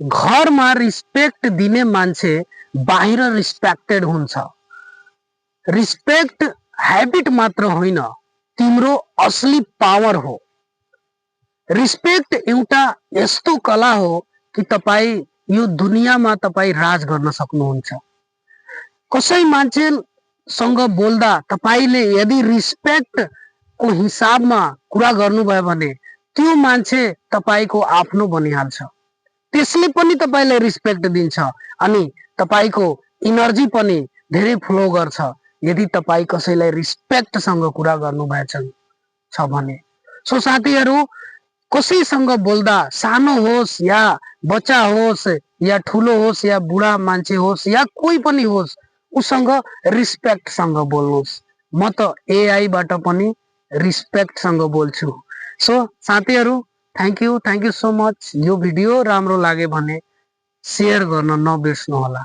घरमा रिस्पेक्ट दिने मान्छे बाहिर रिस्पेक्टेड हुन्छ। रिस्पेक्ट हैबिट मात्र होइन, तिम्रो असली पावर हो। रिस्पेक्ट एउटा यस्तो कला हो कि तपाईं यो दुनियाँमा तपाईं राज गर्न सक्नुहुन्छ। कसै मान्छेसँग बोल्दा तपाईले यदि रिस्पेक्ट को हिसाबमा कुरा गर्नुभयो भने त्यो मान्छे तपाईको आफ्नो बनिहाल्छ। त्यसले पनि तपाईलाई रिस्पेक्ट दिन्छ अनि तपाईको इनर्जी पनि धेरै फ्लो गर्छ यदि तपाई कसैलाई रिस्पेक्ट सँग कुरा गर्नुभएछ भने। सो साथीहरु, कसैसँग बोल्दा सानो होस् या बच्चा होस् या ठुलो होस् या बुढा मान्छे होस् या कोही पनि होस्, उसँग रिस्पेक्ट सँग बोल्नुहोस्। म त एआई बाट पनि रिस्पेक्ट सँग बोल्छु। सो साथीहरु, थ्यांक यू सो मच। यो भिडियो राम्रो लागे भने शेयर गर्न नबिर्सनु होला।